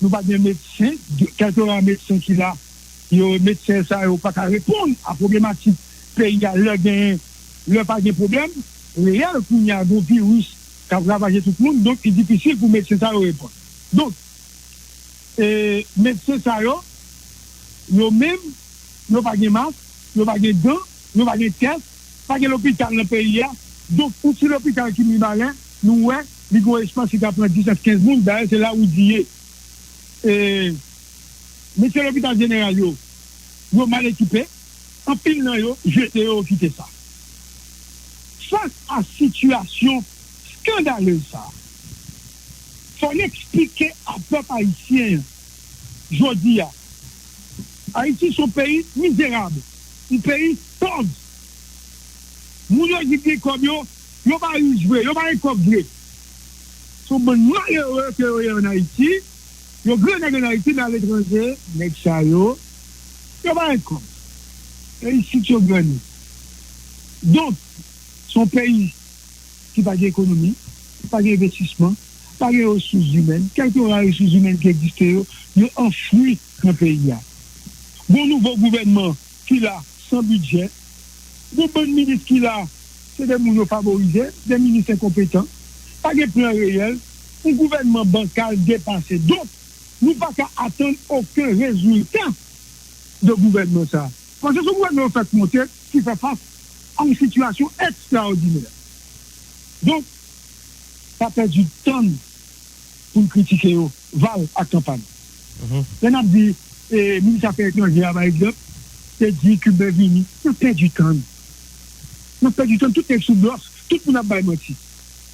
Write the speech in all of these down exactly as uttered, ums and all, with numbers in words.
nou pa gen medsen, kèlkeswa medsen ki la, yo, medsen sa yo pa ka reponn a pwoblemastik peyi a lè genyen, lè pa gen pwoblèm reyèl kounye a, gen yon viris k ap ravaje tout moun, donk li difisil pou medsen sa yo reponn. Donk, e, medsen sa yo, yo menm, yo pa gen mask, yo pa gen gan, yo pa gen tès, pa gen lopital nan peyi a. Donk, yon ti lopital ki Mibalè, nou wè, li gen yon espans ki ka pran dis a kenz moun, dayè se la Woudi ye. E, mesye lopital jeneral yo, yo mal ekipe, anpil nan yo jete yo, yo kite sa. Fas a sitiyasyon eskandalez sa a, fò n eksplike a pèp ayisyen an jodi a. Ayiti se yon peyi mizerab, yon peyi pòv. Moun yo di gen kòb yo, yo pa rich vre, yo pa gen kòb vre. Se yon bann malere ke yo ye ann Ayiti, yo gran nèg ann Ayiti, men aletranje, nèg sa yo, yo pa gen kòb. E isit yo grannen. Donk, se yon peyi ki pa gen ekonomi, pa gen envestisman, pa gen resous imèn. Kèlkeswa resous imèn ki egziste yo, yo anfwi nan peyi a. Gon nouvo gouvènman ki la san bidjè, gon bann minis ki la, se de moun yo favorize, de minis enkonpetan, pa gen plan reyèl, yon gouvènman bankal depase. Donk, nou pa ka atann okenn rezilta de gouvènman sa a. Paske se yon gouvènman yo fèk monte ki fè fas a yon sitiyasyon ekstraòdinè. Donk, pa pèdi tan n pou n kritike yo, Val ak Kanpay. Lè n ap di, e, minis afè etranjè a, pa egzanp, te di Kiben vini, n ap pèdi tan n. N ap pèdi tan n, tout nèg sou blòf, tout moun ap bay manti.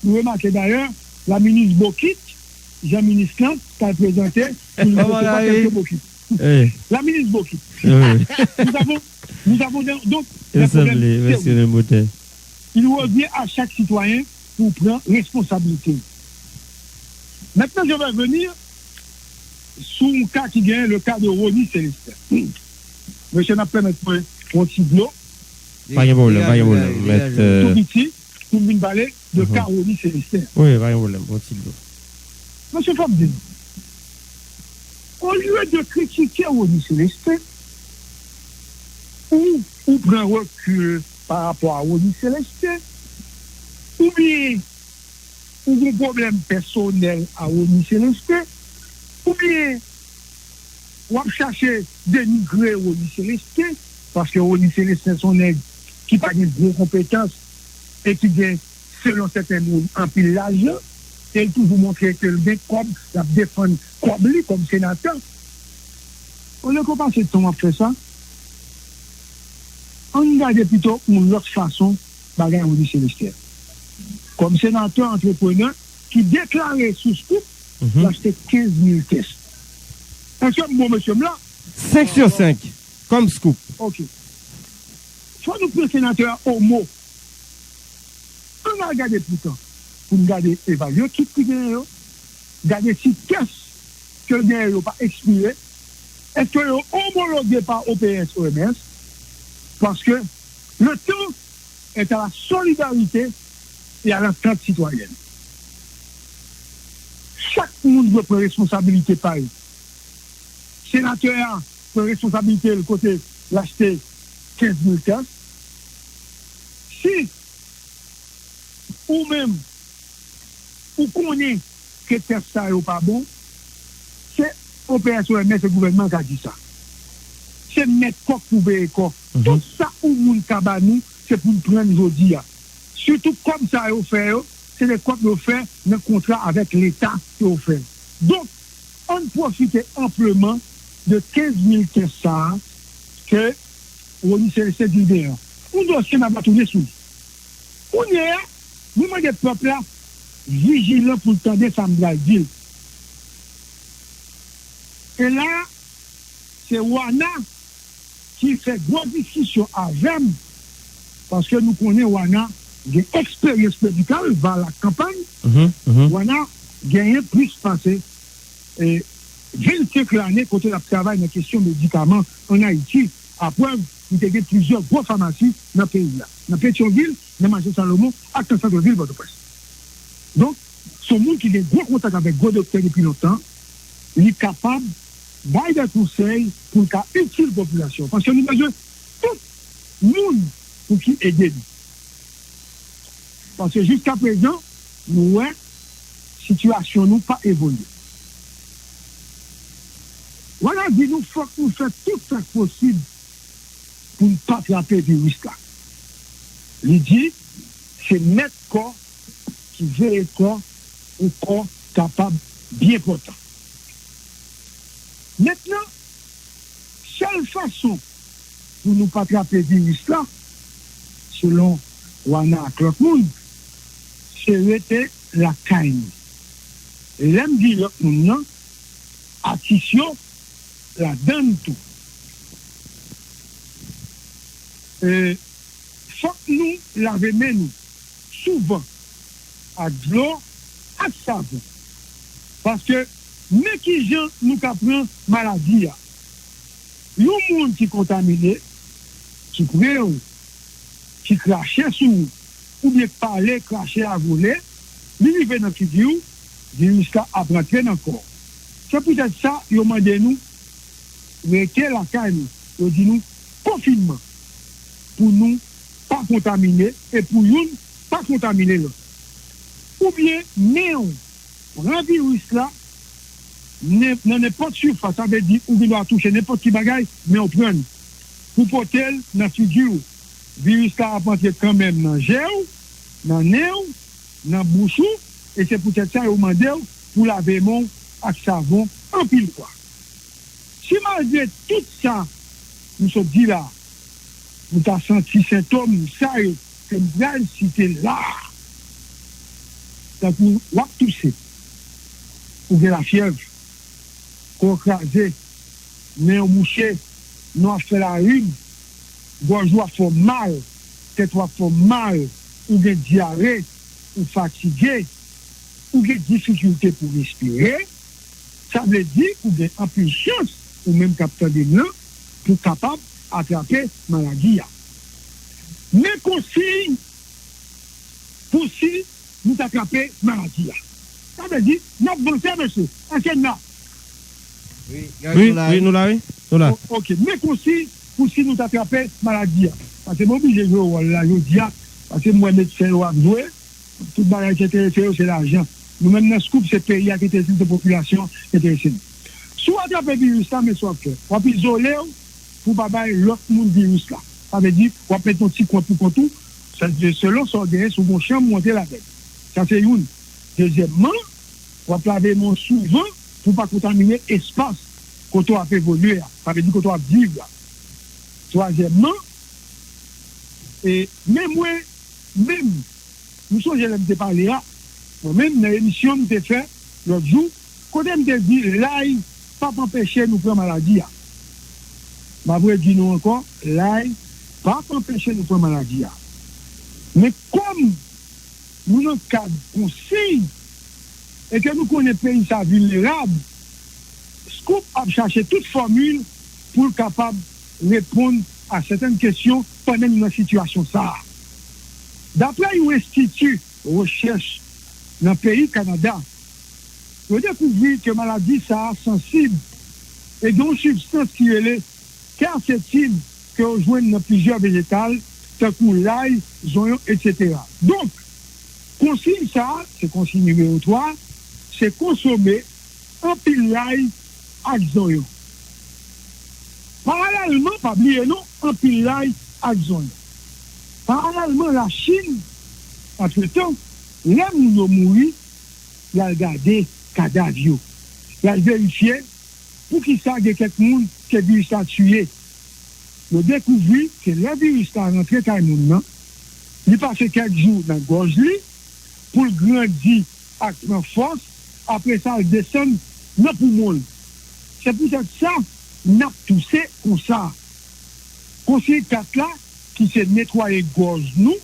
Nou remake dayè, la minis Bokit, jan minis lan t al prezante pou l resevwa kèk bokit. La minis Bokit. Nous avons, nous avons donc des problèmes sérieux. Il revient à chaque citoyen pour prendre responsabilité. Maintenant, je vais venir sou yon ka ki genyen, le cas de Rony Célestin. Mesye, n ap pèmèt mwen yon ti dlo. Pa gen pwoblèm, pa gen pwoblèm. Mèt, euh, tou piti, pou m vin pale de ka Rony Célestin. Wi, pa gen pwoblèm, yon ti dlo. Mesye, fò m di nou, olye de kritike Rony Célestin, ou, ou pran rekil pa rapò a Rony Célestin, oubyen ou gen pwoblèm pèsonèl a Rony Célestin, oubyen w ap chache denigre Rony Célestin, paske Rony Célestin se yon nèg ki pa gen gwo konpetans e ki gen, selon sèten moun, anpil lajan, e l toujou montre ke l gen kòb, l ap defann kòb li kòm senatè. Olye ke w pase tan w ap fè sa, ann gade pito yon lòt fason bagay Rony Célestin. Kòm senatè antreprenè ki deklare sou Scoop, l achte kenz mil tès. Èske m bon, mesye m la? Senk sou senk. Kòm Scoop. Ok. Fò nou pran senatè a o mo. Ann al gade poutan, pou n gade evalye kit ki genyen yo, gade si tès ke l genyen yo pa ekspire, èske yo omologe pa O P S, O M S, paske le temps est à la solidarité et à l'entente citoyenne. Chak moun dwe pran responsabilite pa yo. Senatè a pran responsabilite l kote l achte kenz mil tès. Si ou menm, ou konnen ke tès sa yo pa bon, se O P S, O M S, se gouvènman ka di sa. Se mèt kòk pou veye kò. Tout sa yon moun ka ba nou, se pou n pran l jodi a. Sitou kòb sa yo fè yo, se de kòb yo fè nan kontra avèk Leta ke yo fè. Donk, ann pwofite anpleman de kenz mil tès sa a ke Rony Célestin di l genyen an. Yon dosye n ap retounen sou li. Kounye a, nou mande pèp la vijilan pou l tande sa m pral di l. E la, se Wana ki fè gwo diskisyon avè m, paske nou konnen Wana gen eksperyans medikal, Val ak Kanpay. Wana genyen plis pase, e, vennsenk lane kote l ap travay nan kesyon medikaman ann Ayiti. Aprèv, li te gen plizyè gwo famasi nan peyi a, nan Petyonvil, nan Mache Salomon ak nan sant vil Pòtoprens. Donk, se yon moun ki gen gwo kontak avèk gwo doktè depi lontan, li kapab bay de konsèy pou l ka itil popilasyon an. Paske nou bezwen tout moun pou ki ede nou. Paske jiskaprezan, nou wè sitiyasyon nou pa evolye. Wada di nou fòk nou fè tout sa k posib pou n pa trape viris la. Li di, se mèt kò ki veye kò, yon kò kapab byen pòtan. Mentnan, sèl fason pou nou pa trape viris la, selon Wana ak lòt moun, se rete lakay nou. Lè m di lòt moun nan, atis yo ladann tou. E, fòk nou lave men nou souvan ak dlo ak savon. Paske men kijan nou ka pran maladi a. Yon moun ki kontamine, ki pre w, ki krache sou ou, oubyen k pale, krache a vole, li rive nan figi w, viris la ap rantre nan kò w. Se poutèt sa yo mande nou rete lakay nou. Yo di nou konfinman pou nou pa kontamine e pou youn pa kontamine lòt. Oubyen men w pran viris la nen- nan nenpòt sifas, sa vle di ou gen dwa touche nenpòt ki bagay, men w pran l pou pote l nan figi w. Viris la ap antre kanmenm nan je w, nan nen w, nan bouch ou, e se poutèt sa yo mande w pou lave men w ak savon anpil fwa. Si malgre tout sa nou sot di la, nou ta santi sentòm sa yo ke m pral site la a, tankou w ap touse, ou gen lafyèv, kò w kraze, nen w bouche, non ap fè larim, gòj ou ap fè w mal, tèt ou ap fè w mal, ou gen dyare, ou fatige, ou gen difikilte pou respire, sa vle di ou gen anpil chans, ou menm k ap tande m lan, pou w kapab atrape maladi a. Men konsiy pou si nou ta trape maladi a. Sa vle di, n ap vanse, mesye. Èske n la? Wi, Wi, nou la, wi. Nou la, wi. Nou la. O- Ok, men konsiy pou si nou ta trape maladi a. Paske m oblije jwe wòl la jodi a, paske m wè medsen yo ap jwe, tout bagay ki enterese yo se lajan. Nou menm nan Scoop, se peyi a ki enterese n, se popilasyon an ki enterese n. Si w atrape viris la, men sa w ap fè, w ap izole w pou w pa bay lòt moun viris la. Sa vle di, w ap met yon ti kwen pou kont ou, sa se selon sa w genyen, si w gen yon chanm ou antre ladan l. Sa se youn. Dezyèmman, w ap lave men w souvan pou w pa kontamine espas kote w ap evolye a, sa vle di kote w ap viv la. Twazyèmman, e, men mwen menm, nou sonje lè m te pale a, mwen menm nan emisyon m te fè lòt jou, kote m te di lay p ap anpeche nou pran maladi a. M ap redi nou ankò, lay p ap anpeche nou pran maladi a. Men kòm nou nan kad konsiy e ke nou konnen peyi sa vilnerab, Scoop ap chache tout fòmil pou l kapab reponn a sètèn kesyon pandan nou nan sitiyasyon sa a. Daprè yon enstiti rechèch nan peyi Kanada, yo dekouvri ke maladi sa a sansib e gen yon sibstans ki rele kèsetin ke yo jwenn nan plizyè vejetal, tankou lay, zonyon, etsetera. Donk, konsiy sa a, se konsiy nimewo twa, se konsome anpil lay ak zonyon. Paralèlman, pa bliye non, anpil lay ak zonyon. Paralèlman, Lachin, antretan, lè moun yo mouri, y al gade kadav yo. Y al verifye poukisa gen kèk moun ke viris la tiye. Yo dekouvri ke lè viris la rantre kay moun nan, li pase kèk jou nan gòj li, pou l grandi ak pran fòs, apre sa l desann nan poumon l. Se poutèt sa n ap touse konsa. Konsiy kat la, ki se netwaye gòj nou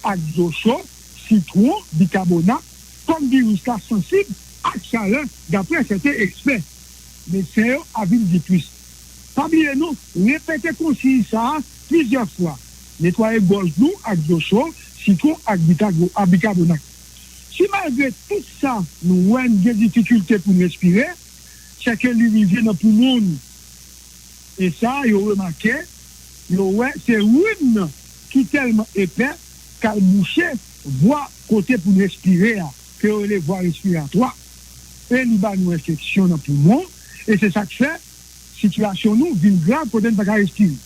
ak dlo cho, sitwon, bikabonat, kòm viris la sansib ak chalè, daprè sèten ekspè. Medsen yo ap vin di plis. Pa bliye non, repete konsiy sa a plizyè fwa. Netwaye gòj nou ak dlo cho, sitwon ak bikago- ak bikabonat. Si malgre tout sa nou wè n gen difikilte pou n respire, sèke li rive nan poumon nou. E sa, yo remake, yo wè se rim nan ki tèlman epè k al bouche vwa kote pou n respire a, ke yo rele vwa respiratwa. E li ba nou enfeksyon nan poumon, e se sa k fè sitiyasyon nou vin grav kote n pa ka respire.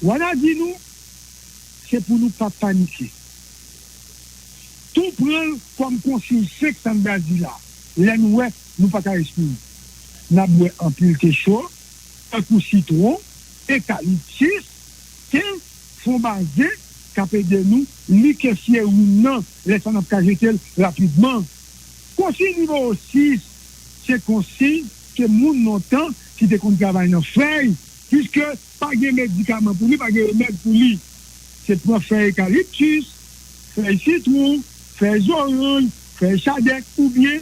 Wana di nou, se pou nou pa panike. Tou pran l kòm konsiy senk sa n pral di la, lè nou wè nou pa ka respire. N ap bwè anpil te cho, tankou sitwon, ekaliptis, te, fon baze, k ap ede nou likesyerin nan, lè sa n ap ka jete l rapidman. Konsiy nimewo sis, se konsiy ke moun lontan ki te konn travay nan fèy, piske pa gen medikaman pou li, pa gen remèd pou li. Se pran fèy ekaliptis, fèy sitwon, fèy zoranj, fèy chadèk, oubyen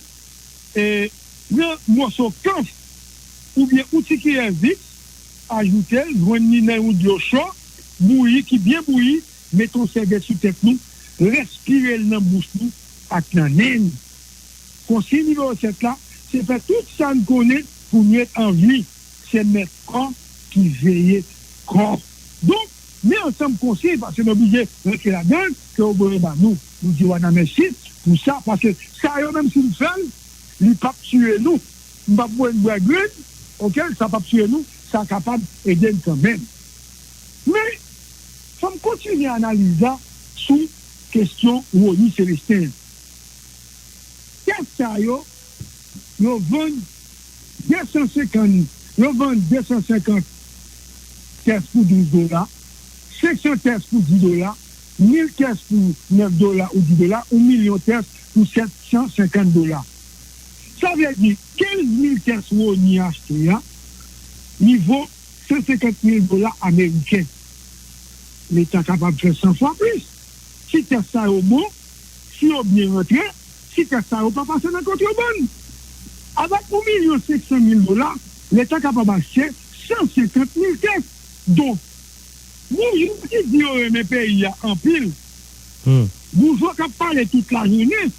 e, pran moso kanf oubyen yon ti kiyè Vicks, ajoute l, jwenn li nan yon dlo cho, bouyi, ki byen bouyi, mete yon sèvyèt sou tèt nou, respire l nan bouch nou ak nan nen nou. Konsiy nimewo sèt la, se fè tout sa n konnen pou n ret an vi. Se mèt kò ki veye kò. Donk, men ansanm konsiy, paske nou oblije rantre ladan l, ke Obeye ba nou. Nou di Wana mèsi pou sa, paske sa yo, menm si n fè l, li p ap tiye nou. N p ap voye n bwè grenn, oke, sa p ap tiye nou, sa kapab ede n kanmenm. Men, fò m kontinye analiz la sou kesyon Rony Celestin. Tès sa yo, yo vann de san senkant, yo vann de san senkant tès pou douz dola, senk san tès pou dis dola, mil tès pou nèf dola ou dis dola, yon milyon tès pou sèt san senkant dola. Sa vle di, kenz mil tès Rony achte a, li vo san senkant mil dola ameriken. Leta kapab fè san fwa plis. Si tès sa yo bon, si yo byen rantre, si tès sa yo pa pase nan kontrebann. Avèk yon milyon senk san mil dola, Leta kapab achte san senkant mil tès. Donk, boujwa ki di yo renmen peyi a anpil, boujwa k ap pale tout lajounen,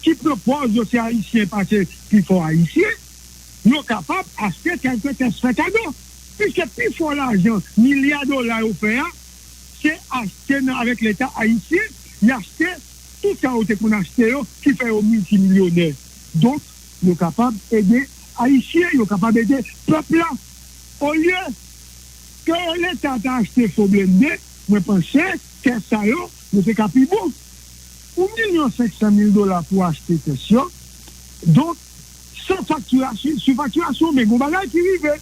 ki pran pòz yo se Ayisyen paske pifò Ayisyen, yo kapab achte kèlke tès fè kado. Piske pifò lajan, milya dola yo fè a, se achte nan, avèk Leta ayisyen, y achte tout sa yo te konn achte yo, ki fè yo miltimilyonè. Donk, yo kapab ede Ayisyen, yo kapab ede pèp la. Olye ke Leta ta achte fo blende, mwen panse tès sa yo, yo te ka pi bon. Yon milyon senk san mil dola pou achte tès yo. Donk, san faktirasyon, sifaktirasyon, men gon bagay ki rive.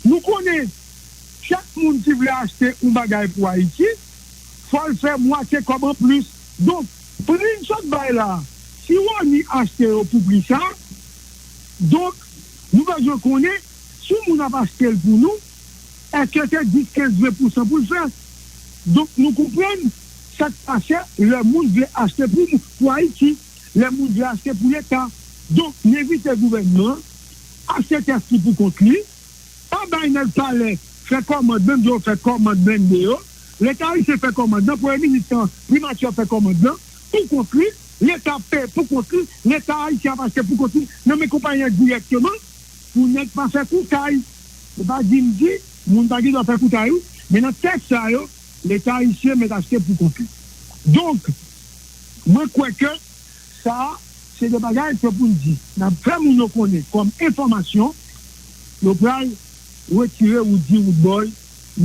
Nou konnen, chak moun ki vle achte yon bagay pou Ayiti, fò l fè mwatye kòb anplis. Donk, pri n sot bay la, si Rony achte yo pou pri sa, donk, nou bezwen konnen, si yon moun ap achte l pou nou, èske se dis, kenz, ven pousan pou l fè? Donk, nou konprann sa k pase lè moun vle achte pou, pou Ayiti, lè moun vle achte pou Leta. Donk, n envite gouvènman an achte tès li pou kont li, pa bay nèg palè fè kòmand, menm jan yo fè kòmand blende yo. Leta ayisyen fè kòmand lan, premye minis lan, primati an fè kòmand lan pou kont li, Leta ap peye pou kont li, Leta ayisyen ap achte pou kont li nan men konpayi an dirèkteman, pou nèg pa fè koutay. Se pa di m di, moun pa gen dwa fè koutay, wi, men nan tès sa yo, Leta ayisyen mèt achte pou kont li. Donk, mwen kwè ke sa a, se de bagay ke pou n di. N ap fè moun yo konnen kòm enfòmasyon, yo pral retire Woody Woodboy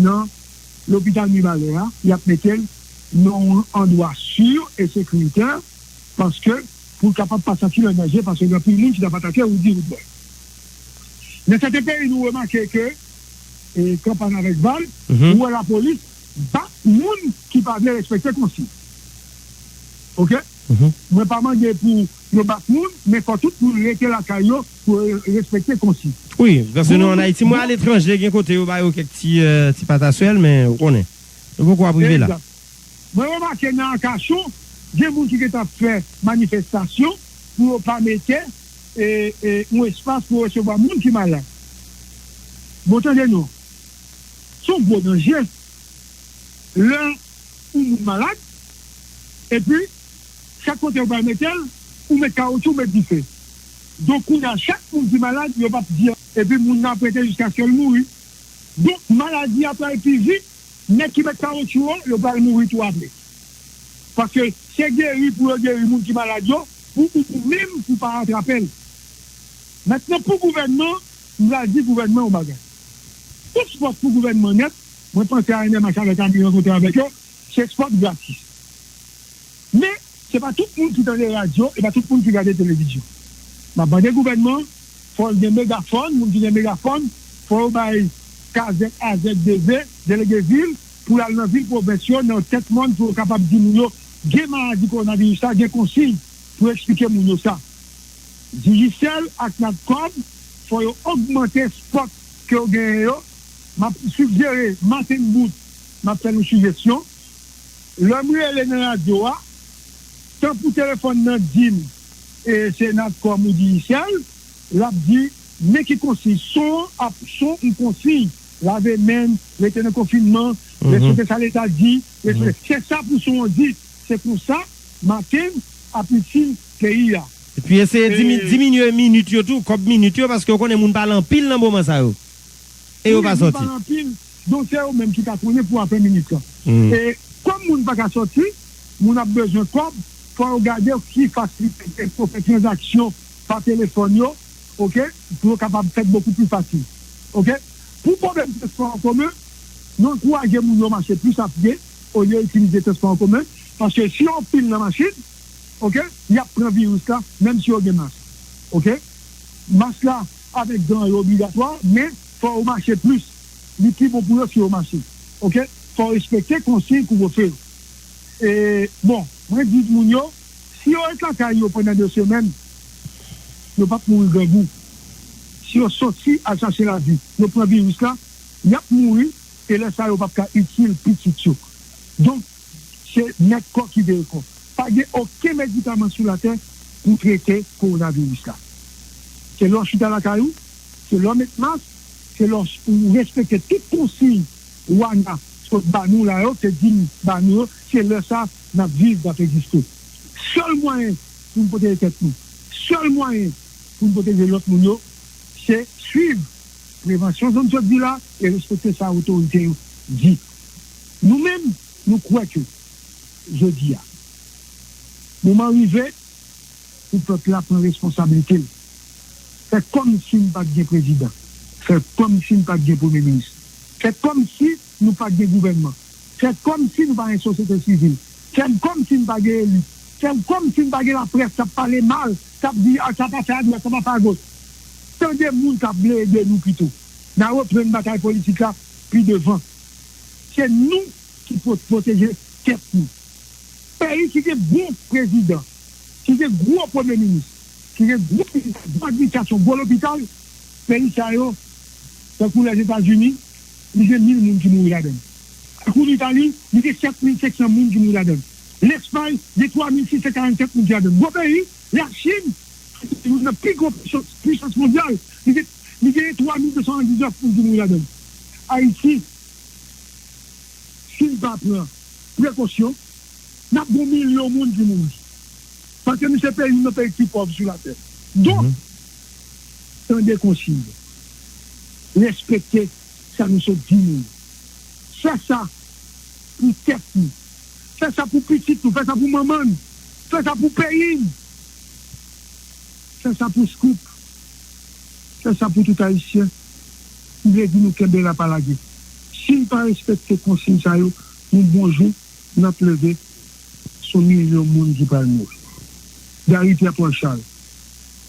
nan lopital Mibalè a, y ap mete l nan yon andwa si e sekiritè, paske pou l kapab pa santi l an danje, paske gen anpil moun ki t ap atake Woody Woodboy. Nan sèten peyi, nou remake ke, e, kanpann avèk bal, ou wè lapolis bat moun ki pa vle respekte konsiy. Oke? Mwen pa mande pou yo bat moun, men fò tout moun rete lakay yo pou yo respekte konsiy. Wi, paske nou ann Ayiti, mwen aletranje, gen kote yo ba yo kèk ti, e, ti pataswèl, men ou konnen, nou poko ap rive la. Egzak. Mwen remake nan Akachon, gen moun ki gentan ap fè manifestasyon pou yo pa mete, e, e, yon espas pou resevwa moun ki malad. Bon, tande non. Se yon gwo danje. Lè yon moun malad, epi chak kote ou pral mete l, ou met kawotchou, ou met dife. Donk, kounye a, chak moun ki malad, yo p ap di, epi moun nan ap rete jiskaske l mouri. Donk, maladi a pral pi vit, nèg ki met kawotchou yo, yo pral mouri tou apre. Paske se geri pou yo geri moun ki malad yo, pou ou, ou menm, pou pa atrape l. Mentnan, pou gouvènman, m pral di gouvènman yon bagay. Tout spòt pou gouvènman nèt, mwen panse A N M H avèk Ami rankontre avèk yo, se spòt gratis. Men, se pa tout moun ki tande radyo, e pa tout moun ki gade televizyon. M ap mande gouvènman, fò l gen megafòn, moun ki gen megafòn, fò yo bay kazèk A Z D V, delege vil, pou y al nan vil pwovens yo, nan tèt mòn, pou yo kapab di moun yo, gen maladi kowonaviris la, gen konsiy pou eksplike moun yo sa. Digicel ak Natcom, fò yo ogmante spòt ke yo genyen yo. M ap sijere, Martin Bout, m ap fè nou sijesyon. Lè m rele nan radyo a, tan pou telefòn nan di m, e se Natcom ou Digicel, l ap di, men ki konsiy, son an ap, son yon konsiy, lave men n, rete nan konfinman, respekte sa Leta di, respekte. Se sa pou son an di. Se konsa, Martin ap itil peyi a. Epi eseye dimi-, diminye minit yo tou, kòb minit yo, paske w konnen moun pale anpil nan moman sa yo. E yo pa sòti. Moun pale anpil, donk se yo menm ki ka konnen pou afè minit lan. E kòm moun pa ka sòti, moun ap bezwen kòb, fò yo gade ki fasilite pou fè tranzaksyon pa telefòn yo, oke, pou yo kapab fèt bokou pli fasil. Oke? Pou pwoblèm transpò an komen, nou ankouraje moun yo mache plis a pye olye itilize transpò an komen, paske si yo anpil nan machin, oke, y ap pran viris la, menm si yo gen mas. Oke? Mas la avèk gan yo obligatwa, men fò yo mache plis. Li pi bon pou yo si yo mache. Oke? Fò yo respekte konsiy kouvrefe yo. E, bon, mwen di moun yo, si yo ret lakay yo pandan de semèn, yo p ap mouri grangou. Si yo soti al chache lavi, yo pran viris la, y ap mouri, e lè sa a yo p ap ka itil pitit yo. Donk, se mèt kò ki veye kò. Pa gen okenn medikaman sou latè pou trete kowonaviris la. Se lè w chita lakay ou, se lè w met mas, se lè w respekte tout konsiy wana sot ba nou la yo, te di n ba nou yo, se lè sa n ap viv, n ap egziste. Sèl mwayen pou n pwoteje tèt nou, sèl mwayen pou n pwoteje lòt moun yo, se swiv prevansyon jan m sot di la e respekte sa otorite yo di. Nou menm, nou kwè ke jodi a, moman rive pou pèp la pran responsablite l. Fè kòmsi n pa t gen prezidan. Fè kòmsi n pa t gen premye minis. Fè kòmsi nou pa t gen gouvènman. Fè kòmsi nou pa gen sosyete sivil. Fè kòmsi n pa gen elit. Fè kòmsi n pa gen laprès k ap pale mal, k ap di, "A, sa pa fè adwat, sa pa fè agoch." Tande moun k ap vle ede nou pito. N a reprann batay politik la pi devan. Se nou ki pot-, pwoteje tèt nou. Peyi ki gen bon prezidan, ki gen gwo premye minis, ki gen gwo minis, gwo administrasyon, gwo lopital, peyi sa yo, tankou Lèzetazini, li gen mil moun ki mouri ladan l. Tankou Litali, li gen sèt mil senk san moun ki mouri ladan l. Lespay, gen twa mil sis san karannsenk moun ki ladan l. Gwo peyi, Lachin, youn nan pi gwo pwisans, pwisans mondyal, li gen, li gen twa mil de san diznèf moun ki mouri ladan l. Ayiti, si n pa pran prekosyon, n ap gen milyon moun ki mouri. Paske nou se peyi, youn nan peyi ki pi pòv sou latè. Donk, tande konsiy yo. Respekte sa nou sot di nou yo. Fè sa pou tèt nou. Fè sa pou pitit nou. Fè sa pou manman n. Fè sa pou peyi n. Fè sa pou Scoop. Fè sa pou tout Ayisyen. M vle di nou kenbe la pa lage. Si n pa respekte konsiy sa yo, yon bon jou, n ap leve, se yon milyon moun ki pral mouri. Gary Pierre Paul Charles,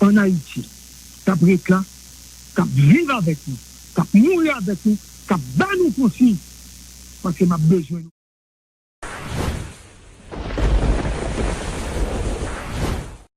ann Ayiti, k ap ret la, k ap viv avèk nou, k ap mouri avèk nou, k ap ba nou konsiy, paske m ap bezwen nou.